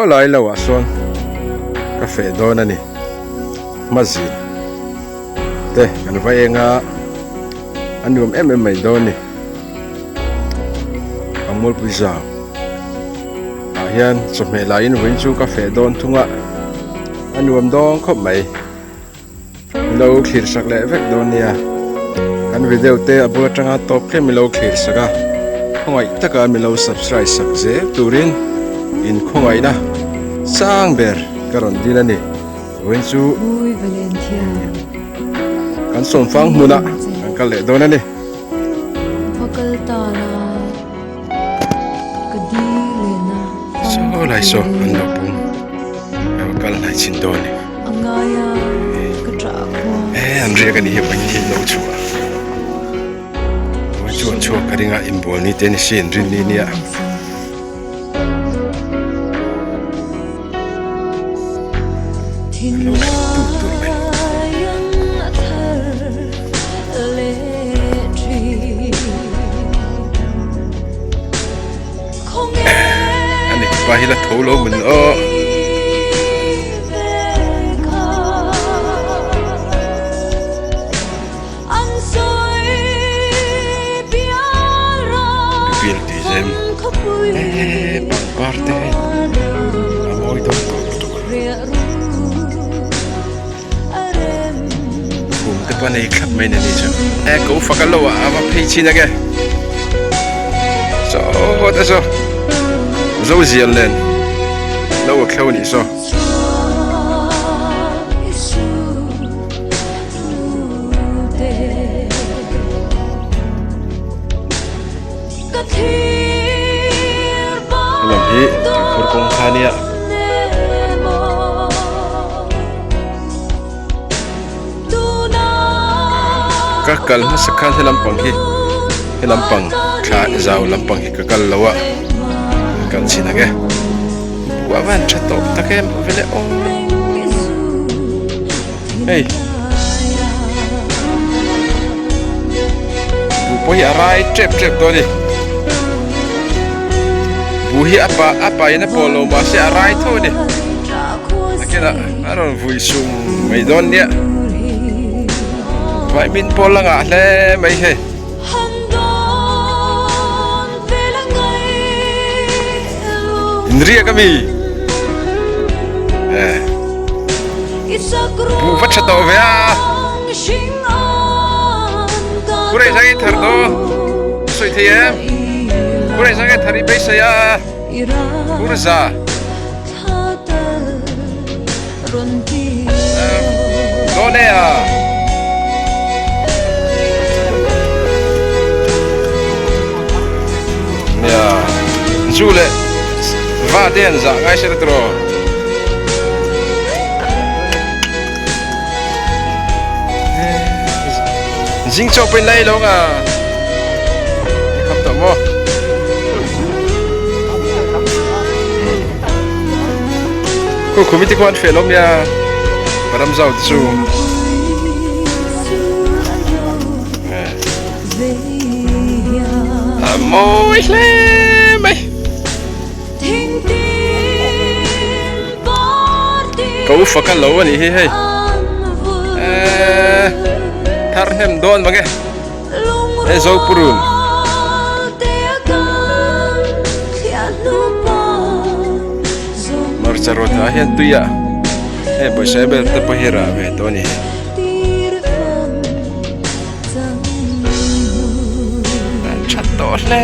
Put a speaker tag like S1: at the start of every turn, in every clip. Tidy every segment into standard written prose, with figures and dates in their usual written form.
S1: Saw lai lo ah sawn ka feh dawn a ni. Hmazin te kan va eng a, a nuam em em mai dawn a ni. A mualpui zau ah hian chawhmeh laiin vawiin chu ka feh dawn thung a, a nuam dawn khawp mai. Min lo thlir sak leh vek dawn nia. Kan video te a bul atanga tawp thleng min lo thlir sak a, khawngaih taka min lo subscribe sak zel turin in khawngaihna sang ber ka rawn dil a ni. Vawiin chu kan sawmfang hmunah kan kal leh dawn a ni. Saw lai saw an lo pung a va kal hnai chhin dawn a ni. E an riak a nih hi vawiin hi lo chhuah vawiin chu an chhuak ka ring a inbual ni te ni si in rin ni nia. An lo thleng tur tur mai. Ani pa hi la tho lo mun aw. Bibil tih zem eee pangpar te hei a mawi dawn tawh lutuk khum te pawh a nei thlap mai a ni chu e ko fak a lo ah a va phei chin ang e saw te saw zo zial nen lo a thleuh a nih saw. Helam hi tuikhur kawngka a nia. Ka kal hmasa khan he lampang hi he lampang thla zau lampang hi ka kal lo a kal chhin ang e buh a van tha tawh tak em vele aw hei buh pawh hi a rai tep tep dawn a ni buh hi a pa a pa in a pawl lo mahse a rai tho a ni nakinah a rawn vui sum mai dawn nia vaimin pawh la ngah hle mai hei. Inriak ami eh buh va tha tawh ve a Kurei sang i thar daw sawi thei em Kurei sang i thar i beisei a Kurza Dawn e a. Nia zu leh va te an zah ngai se tiraw. Zing chaw pawhin lai lo nga. Kham tawh maw. Khu khumi te khuan fel awm nia Param zau te chu A mawi hle mai Ka u faka lo a nih hi hei Thar hnem dawn mange He Zopurun. Hmarcha rawt ah hian tui ah hei pawisa vel te pawh hi rah ve tawh a ni. An that tawh hle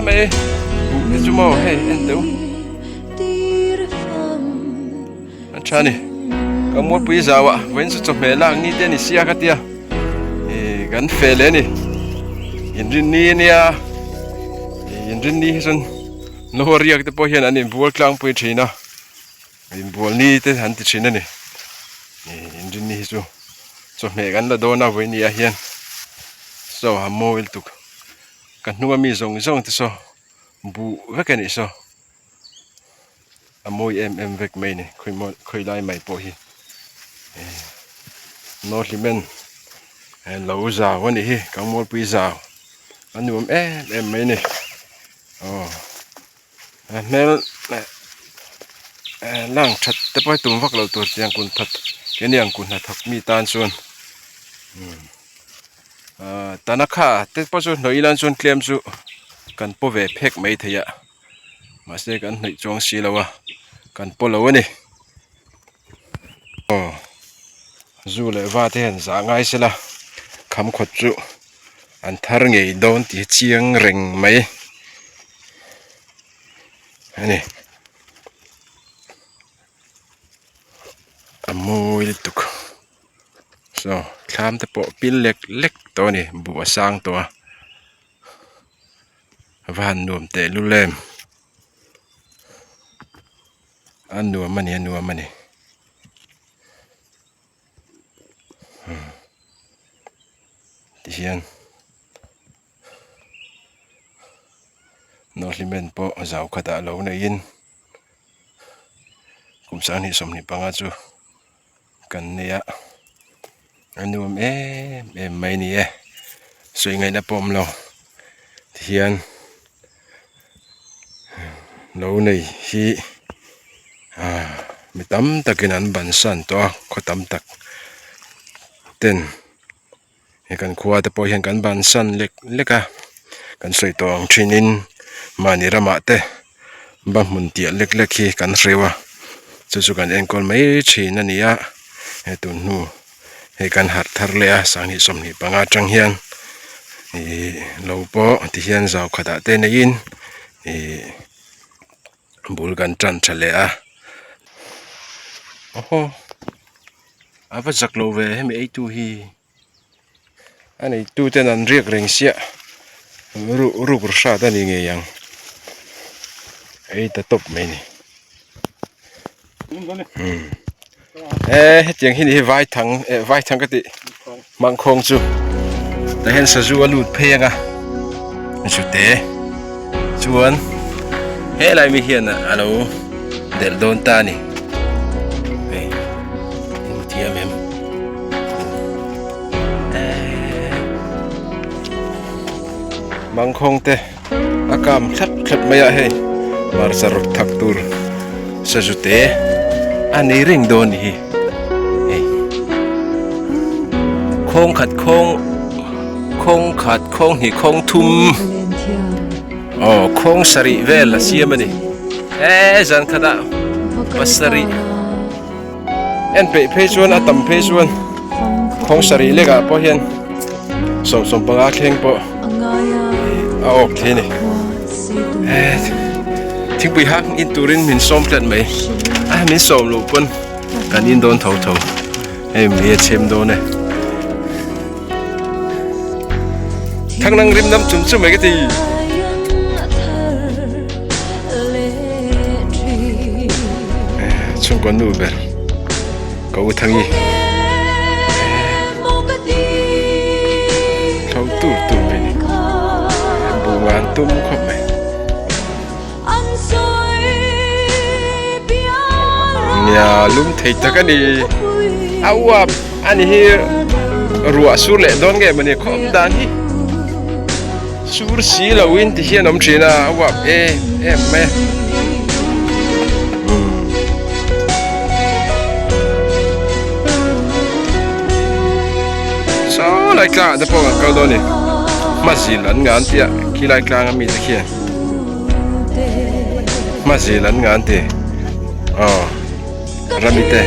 S1: mai buh te chu maw hei en teh u. A tha ni ka mualpui zau ah vawiin chu chawhmeh lak ni te a ni sia ka tia ih kan fe leh a ni inrinni a nia ih inrinni hi chuan naua riak te pawh hian an inbual tlangpui thin a inbual ni te an ti thin a ni ih inrinni hi chu chawhmeh kan la dawn a vawiin ni ah hian saw a mawi lutuk ka hnung ami zawng zawng te saw buh vek a nih saw. A mawi em em vek mai a ni khawi lai mai pawh hi Nawhlimen lo zau a nih hi Kangmualpui zau a nuam em em mai a ni aw a hmel. Lang that te pawh hi tum vak loh tur tiang kun that keini ang kun hnathawk mi tan chuan ahh tanakha te pawh chu hnawih ilan chuan tlem chu kan paw ve phek mai thei a mahse kan hnawih chuang si lo a kan paw lo a ni aw zu leh va te hian zah ngai se la kham khawt chu an thar ngei dawn tih hi chiang reng mai a ni. A mawi lutuk saw thlam te pawh pil lek lek tawh a ni buh a sang tawh a a va han nuam teh lul em a nuam a ni a nuam a ni tihian. Nawhlimen pawh zau khatah lo neiin kum sanghnih 25 chu kan nei a a nuam em em mai a ni e sawi ngaihna pawh a awm lo tihian lo nei hi ah mi tam takin an bansan tawh a khaw tam tak ten. He kan khua te pawh hian kan bansan lek lek a kan sawi tawh ang thinin mahni ramah te ba hmun tiah lek lek hi kan hreu a chu chu kan enkawl mai thin a ni a he tun hnu hei kan harh thar leh a sanghnih 25 atang hian ihh lo pawh ti hian zau khatah te neiin ihh bul kan tan tha leh a awhaw. A va zak lo ve hemi eitu hi a neitu ten an riak reng siah ruk ruk hrat a ni ngei ang ei ta tawp mai ni umm e hetiang hi ni hi vaithang eh vaithang ka tih mangkhawng chu tah hian sazu a lut phei ang a zute chuan helai mi hian a lo delh dawn ta a ni hei in hmu thiam em mangkhawng te a kam thlap thlap mai a hei hmarcha rawt thak tur sazu te a nei reng dawn a ni hi hei khawng khat khawng khawng khat khawng hnih khawng thum aw khawng sarih vel a siam a ni e zan khatah pasarih en peih phei chuan a tam phei chuan khawng sarih lek ah pawh hian 75 thleng pawh a awk thei a ni thingpui hak in turin min sawm tlat mai a min sawm loh pawn kan in dawn tho tho hei mei a chhem dawn e thang nang rim nam chum chum mai ka ti. Chhungkaw nu ber ka u Thangi thlo tur tur mai ni bunga an tum khawp mai. Nia lum thei tak a ni a uap a ni hi ruah sur leh dawn nge mawni khawp dan hi sur si lo in ti hian awm thin a a uap em em mai a. Saw lai tlang ah te pawh kan kal dawn a ni hmazil an ngan tih a khilai tlang ami te khian. Hma zel an ngan ti aw rami te.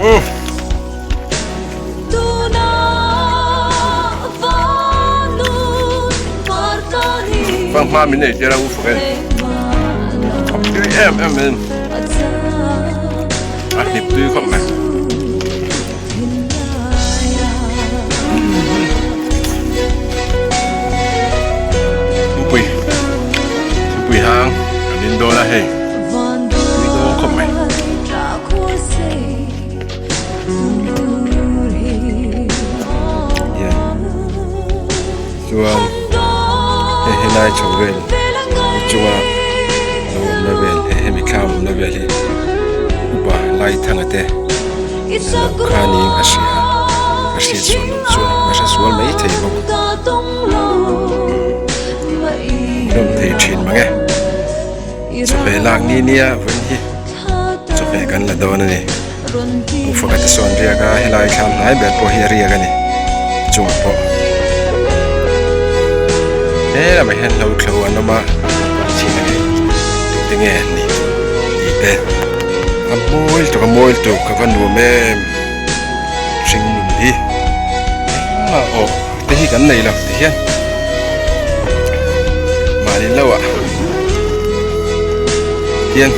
S1: Umm. Fanghma min ei tir a u fak en a tui em em in a hnip tui khawp mai. Thingpui thingpui hang kan in dawn a hei tui dawn khawp mai. Chuan hei helai chho vel chunga lo awmna vel hei hemi thla awmna vel hi upa Laithanga te lo kha niin ka hria ka hriat sual loh chuan ka hre sual mai thei bawk. Chawhmeh lak ni nia vawiin hi chawhmeh kan la dawn a ni. Ufaka te sawn riak a helai thlam hnai ber pawh hi a riak a ni chungah pawh he lamah hian hlo thlo an awm a chin a ni tute nge an nih tih te a mawi lutuk a mawi lutuk ka va nuam em hring nun hi engmah aw te hi kan nei lo ti hian mahni lo ah hian.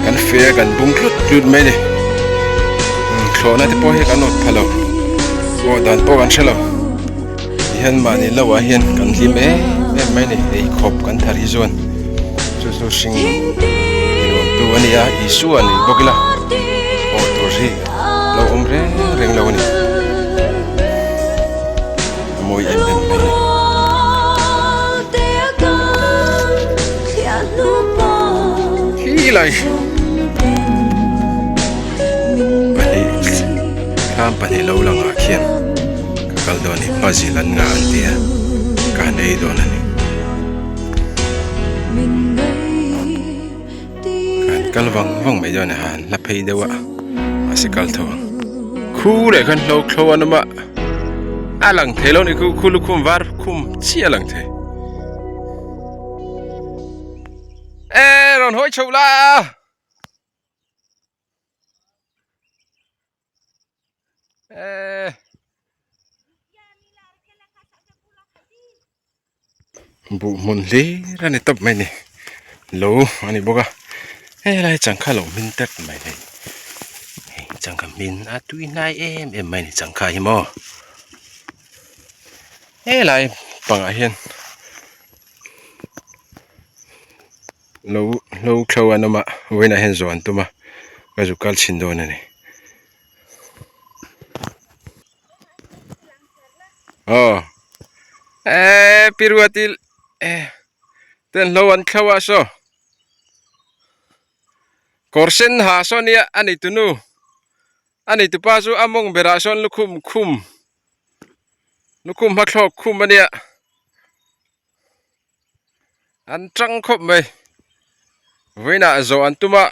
S1: Kan fe a kan bung tlut tlut mai a ni thlawhna te pawh hi kan awt pha lo awh dan pawh kan hre lo tihian mahni lo ah hian kan hlim em em mai a ni ei khawp kan thar hi chuan chu chu hring nuam tu a ni a Isua a ni bawk ila awh tur hi lo awm reng reng lo a ni. A mawi em em mai a ni. Khi lai pahnih thlam pahnih lo lang ah khian ka kal dawn a ni puzzle an ngah an ti a ka han ei dawn a ni ka han kal vang vang mai dawn a ni han hla phei deuh a mahse kal tho ang khu leh khan hlo thlo an awm a a lang thei lo a ni khu khu lukhum var khum chiah a lang thei. E rawn hawi chhoh la e buh hmun hlir a ni tawp mai ni lo a ni bawk a helai changkha lo hmin tep mai hei hei changkha hmin a tui hnai em em mai a ni changkha hi maw helai pangah hian. Lo hlo thlo an awm a vawiinah hian zawh an tum a ka zuk kal chhin dawn a ni aw eee pi ruati ten hlo an thlo a saw kawr sen ha saw nia a nei tunu a nei tupa chu a mawng berah sawn lukhum khum lukhum hmathlawk khum a nia. An tang khawp mai vawiinah zawh an tum a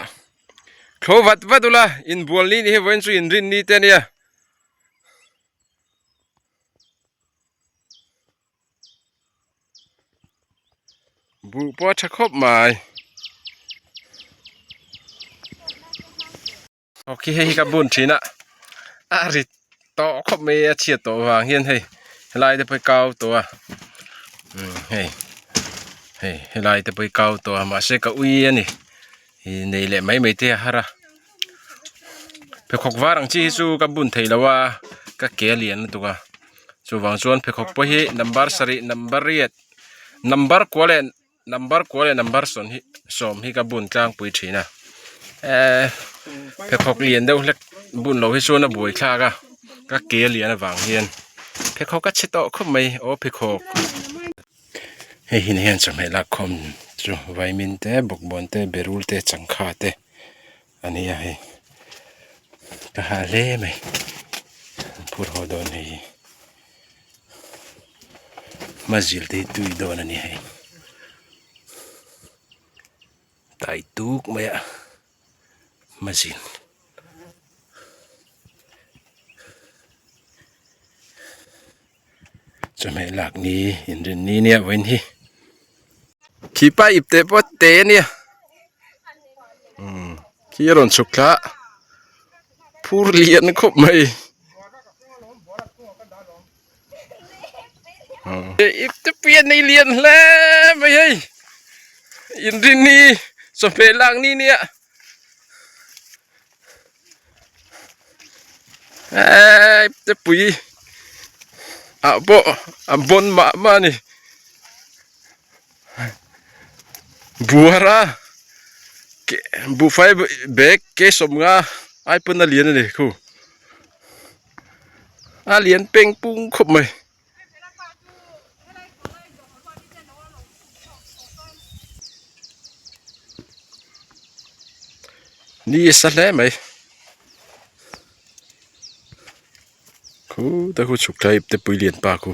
S1: thlo vat vat ula inbual ni ni hi vawiin chu inrin ni te ania buh pawh a tha khawp mai. Aw khi hei hi ka bun thin a a rit tawh khawp mai a chhiat tawh vang hian hei helai te pawh hi kau tawh a umm hei hei helai te pawh hi kau tawh a mahse ka ui a ni ih nei leh mai mai te a har a pheikhawk var ang chi hi chu ka bun thei lo a ka ke a lian lutuk a chuvang chuan pheikhawk pawh hi number sarih number riat number kua leh. Number kua leh number sawn hi sawm hi ka bun tlangpui thin a ehh pheikhawk lian deuh hlek bun loh hi chuan a buai thlak a ka ke lian avang hian pheikhawk a chhe tawh khawp mai aw pheikhawk hei hi hian chawhmeh lak khawm chu vaimin te bawkbawn te berul te changkha te a ni a hei ka ha hle mai an phur haw dawn hei hi. Hmazil te hi tui dawn a ni hei tai tuk mai a hmazil chawhmeh lak ni inrin ni nia vawiin hi khi pa ip teh pawh te a nia umm khi a rawn chhuk thla a phur lian khawp mai. Ip te pui a nei lian hle mai hei inrin hi chawhmeh lak ni nia eee ip te pui ah pawh a bawn mah mah a ni buara buhfai bag ke sawmnga ai pawn a lian a ni khu. A lian peng pung khawp mai. Ni a sa hle mai. Khu ta khu chhuk thlai ip te pui lian pa khu.